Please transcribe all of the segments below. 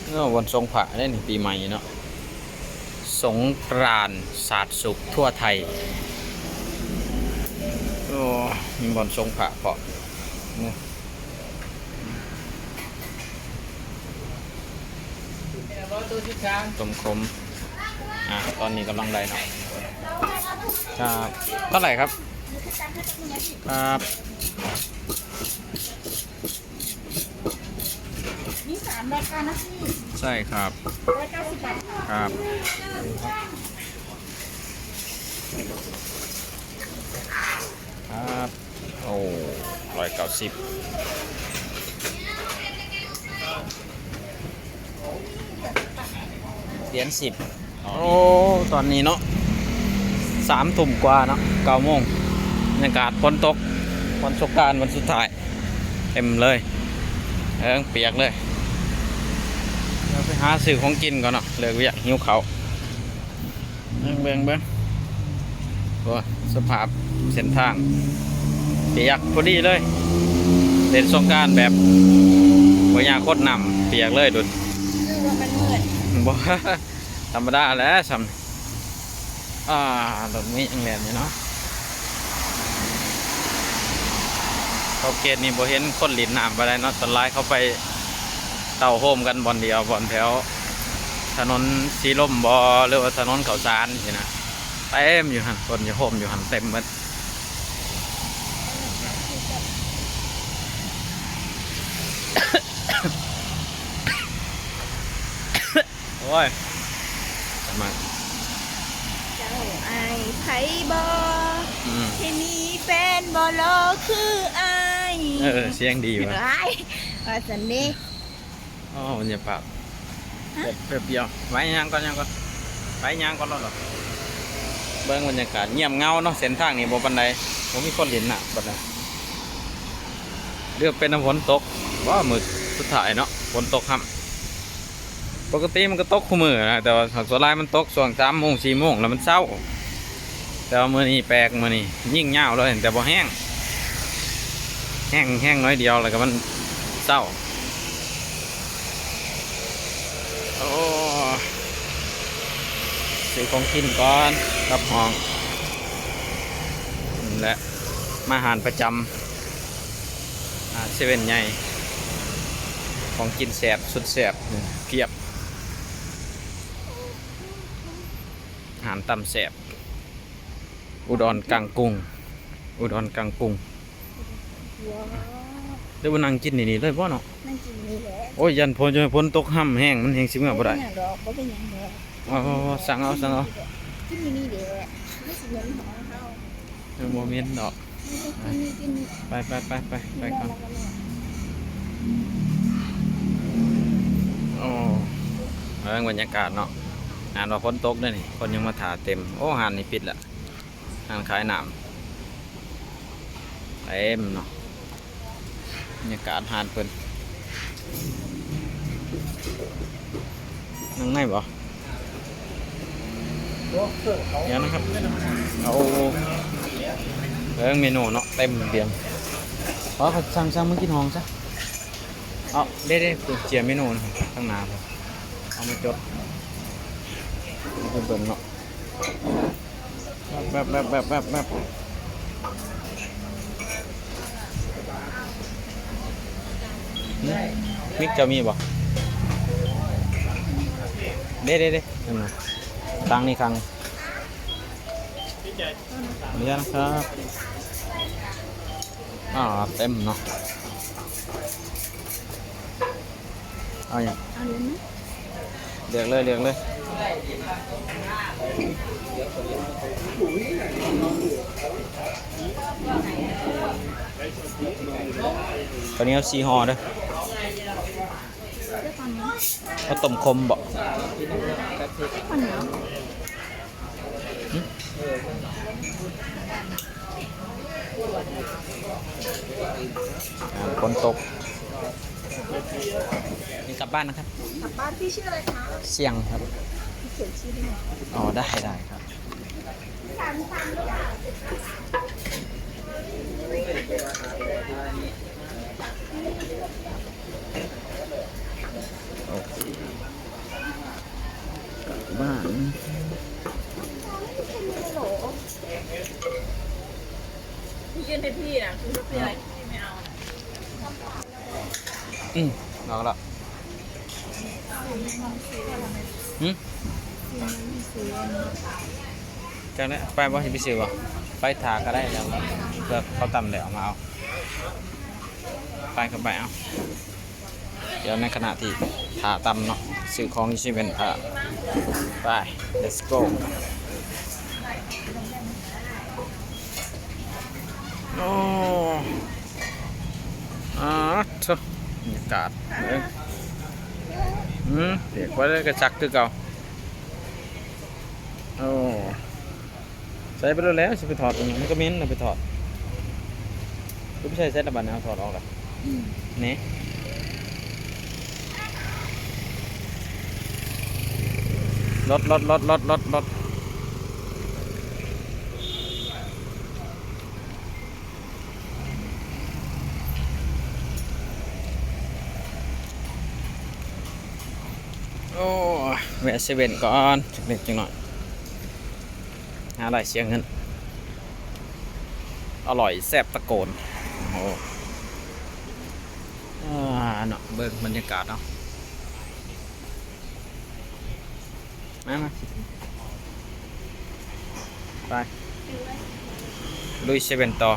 ເອີ ວັນສົງພະເດ້ນີ້ ປີໃໝ່ເນາະ ສົງກຣານສາດສຸກທົ່ວໄທ. ໂອ້ ມີບ່ອນສົງພະພ້ອມ. ຕົ້ມຂົມ ອ່າ ຕອນນີ້ກຳລັງໄດ້ເນາະ. ຄັບ ເທົ່າໃດຄັບ? ຄັບ ມີສາມລາຍການນະພີ່. ໃຊ່ຄັບ ຮ້ອຍເກົ້າສິບບາດ. ຄັບ ຄັບ ໂອ້ ຮ້ອຍເກົ້າສິບ ຫຼຽນສິບ. ໂອ້ ຕອນນີ້ເນາະ ສາມທຸ່ມກວ່າເນາະ ເກົ້າໂມງ ບັນຍາກາດຝົນຕົກ ວັນສົງການວັນສຸດທ້າຍ ເຕັມເລີຍ ເອີ ປຽກເລີຍ. ດຽວໄປຫາຊື້ຂອງກິນກ່ອນເນາະ ເລີກວຽກ ຫິວເຂົ້າ. ເບິ່ງ ເບິ່ງ ເບິ່ງ ໂອ້ ສະພາບເສັ້ນທາງປຽກພໍດີເລີຍ ເລ່ນສົງການແບບບໍ່ຢາກຫົດນ້ຳ ປຽກເລີຍດຸດ. ຄືວ່າມັນມືດ ບໍ່ ທຳມະດາແຫຼະຊ່ຳ ອ່າ ລົດມີຫຍັງແລ່ນຢູ່ເນາະ. ເຂົາເຂດນີ້ບໍ່ເຫັນຄົນຫຼິ້ນນ້ຳປານໃດເນາະ ສ່ວນຫຼາຍເຂົາໄປເຕົ້າໂຮມກັນບ່ອນດຽວ ບ່ອນແຖວຖະໜົນສີລົມບໍ ຫຼືວ່າຖະໜົນເຂົ້າສານຊີ້ນະ ເຕັມຢູ່ຫັ້ນ ຄົນຢູ່ໂຮມຢູ່ຫັ້ນເຕັມໝົດ. ໂອ້ຍ ມາ ເຈົ້າອ້າຍໃຜບໍ ອືມ ທີ່ມີແຟນບໍ່ຫຼໍ່ຄືອ້າຍ. ເອີ ສຽງດີວ່ະ ອ້າຍ ວ່າຊັ້ນເດ້. ອໍ ບັນຍາກາດ ຮະ ແປັບ ແປັບດຽວ ໄປຍ່າງກ່ອນ ຍ່າງກ່ອນ ໄປຍ່າງກ່ອນ ເບິ່ງບັນຍາກາດງຽບເຫງົາເນາະ ເສັ້ນທາງນີ້ບໍ່ປານໃດ ບໍ່ມີຄົນຫຼິ້ນນ້ຳປານໃດ ຫຼືເປັນນຳຝົນຕົກບໍ ມື້ສຸດທ້າຍເນາະ ຝົນຕົກຫ້ຳ. ປົກກະຕິມັນກໍຕົກຄູ່ມື້ນະ ແຕ່ວ່າສ່ວນຫຼາຍມັນຕົກຊ່ວງສາມໂມງ ສີ່ໂມງ ແລ້ວມັນເຊົາ ແຕ່ວ່າມື້ນີ້ແປກ ມື້ນີ້ຍິງຍາວເລີຍ ແຕ່ບໍ່ແຮງ ແຮງ ແຮງໜ້ອຍດຽວ ແລ້ວກໍມັນເຊົາ. ໂອ້ ຊື້ຂອງກິນກ່ອນກັບຫ້ອງ ແລະ ມາຮ້ານປະຈຳ ອ່າ ເຊເວັນໃຫຍ່ ຂອງກິນແຊບ ສຸດແຊບ ພຽບ ຮ້ານຕຳແຊບ ອຸດອນກາງກຸງ ອຸດອນກາງກຸງ. ວ້າວ ແຕ່ວ່ານັ່ງກິນຢູ່ນີ້ເລີຍບໍ່ເນາະ? ນັ່ງກິນຢູ່ນີ້ແຫຼະ. ໂອ້ຍ ຢ້ານຝົນ ຝົນຕົກຫ້ຳແຮງ ມັນແຮງຊິເມືອບໍ່ໄດ້. ບໍ່ເປັນຫຍັງດອກ ບໍ່ເປັນຫຍັງດອກ. ເອົາ ເອົາ ເອົາ ສັ່ງເອົາ ສັ່ງເອົາ. ກິນຢູ່ນີ້ແຫຼະ ມັນຊິເໝັນຂອງເຮົາ. ເອີ ບໍ່ເໝັນດອກ. ໄປ ໄປ ໄປ ໄປ ໄປກ່ອນ. ໂອ້ ເບິ່ງບັນຍາກາດເນາະ ອ່ານວ່າຝົນຕົກເດ້ນີ້ ຄົນຍັງມາຖ້າເຕັມ. ໂອ້ ຮ້ານນີ້ປິດລະ ຮ້ານຂາຍນ້ຳເຕັມເນາະ. ບັນຍາກາດຮ້ານເພິ່ນ ນັ່ງໃນບໍ່? ດຽວນະຄັບ ເອົາເບິ່ງເມນູເນາະ ເຕັມຕຽງ. ເອົາ ສັ່ງ ສັ່ງມາກິນຫ້ອງຊະ. ເອົາ ເດ້ໆ ເຈຍເມນູນະ ທາງໜ້າ ເອົາມາຈົດ ເອົາໄປເບິ່ງເນາະ. ແປັບໆໆໆ ມິກເຈົ້າມີບໍ່? ເດ້ໆໆ ນັ້ນນະ ຕັງນີ້ຄັງ ເດີນະຄັບ. ອ່າ ເຕັມເນາະ. ເອົາຫຍັງ? ເອົາເລີຍນະ ເລືອກເລີຍ ເລືອກເລີຍ. ເຂົ້າໜຽວສີ່ຫໍ່ເດີ. ເອົາຂອງຫຍັງ? ເອົາຕົ້ມຂົມບໍ? ເອົາຂອງຫຍັງ? ຫຶ? ອ່າ ຝົນຕົກ ນີ້ກັບບ້ານນະຄັບ. ກັບບ້ານ. ພີ່ຊື່ອະໄລຄະ? ສ່ຽງຄັບ. ເຂຍນຊື່ໄດ້ໄໝ? ອໍ ໄດ້ ໄດ້ຄັບ. ໂອເຄ. ອ່ານ พี่ยื่นให้พี่นะ คือถ้าพี่อะไรพี่ไม่เอานะ ອືມ ອອກແລ້ວ ຫືມ ຈັກແຫຼະ ໄປບໍ່ ຊິໄປຊື້ບໍ່ ໄປຖ້າກໍໄດ້ແລ້ວ ເພື່ອເຂົາຕຳແລ້ວເອົາມາເອົາ ໄປກໍໄປເອົາ. ດຽວໃນຂະນະທີ່ຖ້າຕຳເນາະ ຊື້ຂອງຢູ່ເຊເວັ່ນຖ້າ ໄປ let's go. ໂອ້ ອາ ໂທ້ ບັນຍາກາດເບິ່ງ ອືມ ປຽກໄປເລີຍ ກະຈັກຄືເກົ່າ ໂອ້. ໃສ່ໄປໂລດແລ້ວ ຊິໄປຖອດຫຍັງ ມັນກະເໝັນນະ ໄປຖອດ ຄືໄປໃສ່ໃສ່ລະບາດນີ້ ເອົາຖອດອອກລະ ອືມ ນີ້ ລົດ ລົດ ລົດ ລົດ ລົດ ລົດ. ໂອ້ ແວະເຊເວັ່ນກ່ອນ ຈັກເລັກຈັກນ້ອຍ ຫາຫຼາຍເສຍເງິນ ອະລ່ອຍແຊບຕະໂກນ ໂອ້ ອາ ເນາະ ເບິ່ງບັນຍາກາດເນາະ. ມາ ມາ ໄປ ລຸຍເຊເວັ່ນຕໍ່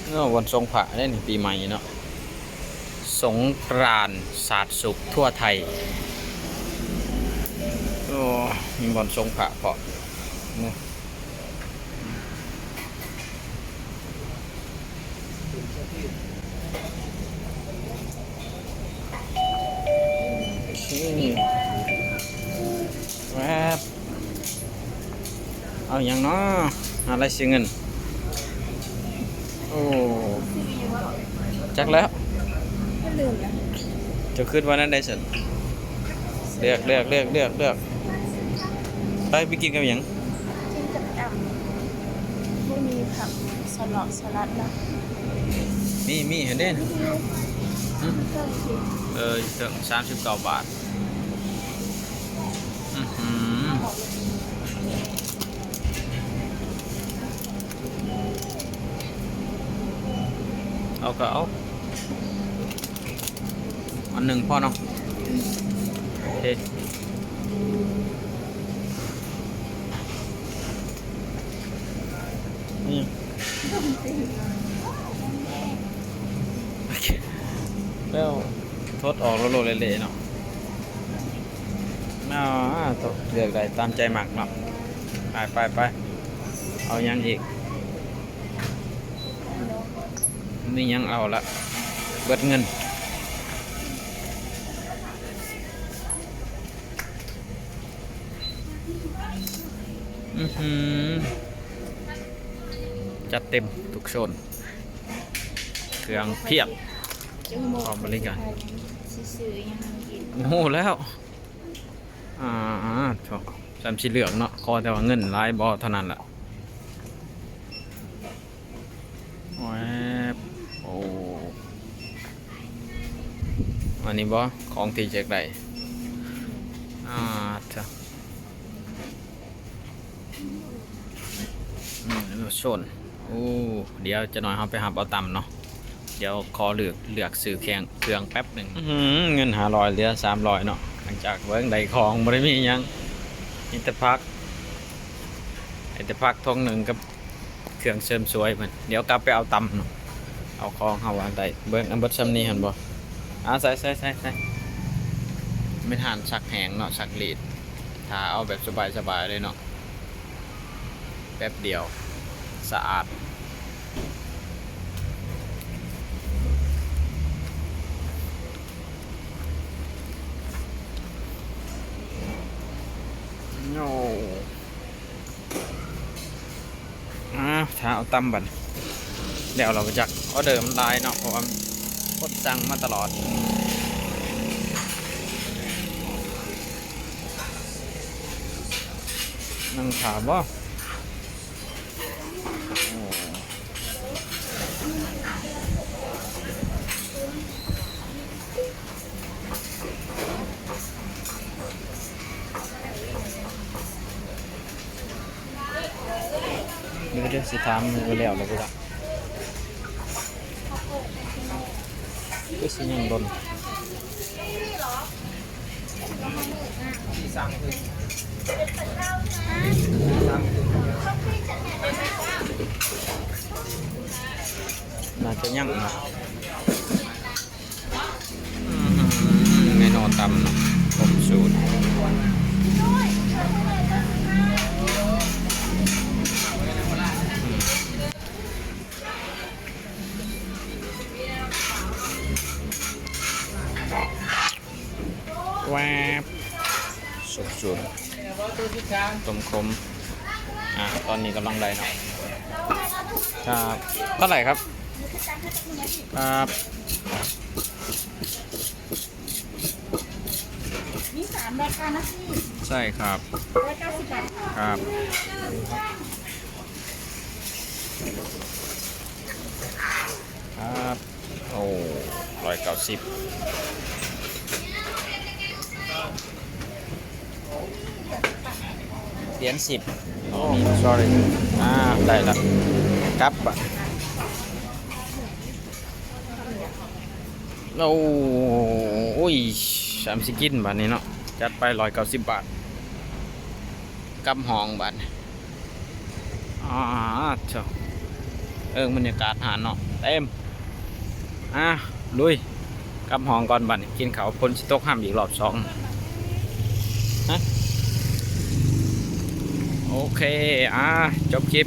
ເອີ ວັນສົງພະເດ້ນີ້ ປີໃໝ່ເນາະ ສົງກຣານສາດສຸກທົ່ວໄທ ໂອ້ ມີວັນສົງພະພ້ອມ. ໂອເຄ ແວບ ເອົາຫຍັງເນາະ ຫາລາຍຊື່ເງິນ ໂອ້ ຈັກແລ້ວ ເຈົ້າຄິດວ່າແນວໃດຊັ້ນ? ເລືອກ ເລືອກ ເລືອກ ເລືອກ ເລືອກ ໄປ ໄປກິນກັບຫຍັງ? ກິນກັບຕຳ ບໍ່ມີຜັກສະເລາະສະລັດເນາະ ມີ ມີຫັ້ນເດ້ ຫຶ ເອີ ເຖິງສາມສິບເກົ້າບາດ ອືຫື ເອົາກໍເອົາ ອັນໜຶ່ງພໍເນາະ ໂອເຄ ນີ້ ໂອເຄ ແລ້ວ ທົດອອກໂລດໆເລະໆເນາະ ອາ ໂຕ ເລືອກໄດ້ຕາມໃຈມັກເນາະ ໄປໆໆ ເອົາຫຍັງອີກ? ມີຫຍັງເອົາລະ ເບິດເງິນ ອືຫື ຈັດເຕັມທຸກໂຊນ ເຄື່ອງພຽບ ພ້ອມບໍລິການ ຊິຊື້ຫຍັງກິນ ຮູ້ແລ້ວ ອາ ໂທ້ ຊ່ຳຊິເລືອກເນາະ ຂໍແຕ່ວ່າເງິນຫຼາຍບໍ່ເທົ່ານັ້ນລະ. ແວບ ໂອ້ ອັນນີ້ບໍ່ ຂອງທີ່ຢາກໄດ້ ອາ ເຖາະ ອືມ ໂຊນ ໂອ້ ດຽວຈັກໜ້ອຍເຮົາໄປຮັບເອົາຕຳເນາະ ດຽວຂໍເລືອກ ເລືອກຊື້ແຂ່ງ ເຄື່ອງແປັບໜຶ່ງ ອືຫື ເງິນຫ້າຮ້ອຍ ເຫຼືອສາມຮ້ອຍເນາະ ຫຼັງຈາກເບິ່ງໄດ້ຂອງ ບໍ່ໄດ້ມີຫຍັງ ມີແຕ່ຜັກ ໄດ້ແຕ່ຜັກຖົງໜຶ່ງກັບ ເຄື່ອງເສີມສວຍເພິ່ນ ດຽວກັບໄປເອົາຕຳເນາະ ເອົາຂອງເຮົາວ່າໄດ້ ເບິ່ງ ອັນເບິດຊ່ຳນີ້ຫັ້ນບໍ່ ອາ ໃສ່ ໃສ່ ໃສ່ ໃສ່ ແມ່ນຮ້ານຊັກແຫ້ງເນາະ ຊັກລີດ ຖ້າເອົາແບບສະບາຍໆເລີຍເນາະ ແປັບດຽວ ສະອາດ ໂອ້. ອາ ຖ້າເອົາຕຳບັດ ແລ້ວລະບໍ່ຈັກ ອໍເດີມັນຫຼາຍເນາະ ເພາະວ່າຄົນສັ່ງມາຕະຫຼອດ ນັ່ງຖ້າບໍ່? ໂອ້. ເດີ ຊິຖາມວ່າແລ້ວແລ້ວບໍ່ລະ ຄືຊິຍັງດົນ. ໜ້າຈະຍັງນະ. ອືມ ເມນູຕຳເນາະ ຄົບສູດ. ແວບ ສົມສູດ ຕົ້ມຂົມ. ອ່າ ຕອນນີ້ກຳລັງໄດ້ເນາະ. ຄັບ ເທົ່າໃດຄັບ? ຄັບ ມີສາມລາຄານະພີ່. ໃຊ່ຄັບ ຮ້ອຍເກົ້າສິບບາດ. ຄັບ ຄັບ. ໂອ້ ຮ້ອຍເກົ້າສິບ ຫຼຽນສິບ. ອໍ sorry ອ່າ ໄດ້ລະ ກັບບາດ. ໂອ້ ໂອ້ຍ ສາມສິບກິນບາດນີ້ເນາະ. ຈັດໄປ ຮ້ອຍເກົ້າສິບບາດ ກັບຫ້ອງບາດ. ອາ ເອີ ບັນຍາກາດຮ້ານເນາະ ເຕັມ. ອ່າ ລຸຍ ກັບຫ້ອງກ່ອນບາດນີ້ ກິນເຂົ້າ ຝົນຊິຕົກຫ້ຳອີກລອບສອງ. ຮະ ໂອເຄ ອ່າ ຈົບຄລິບ.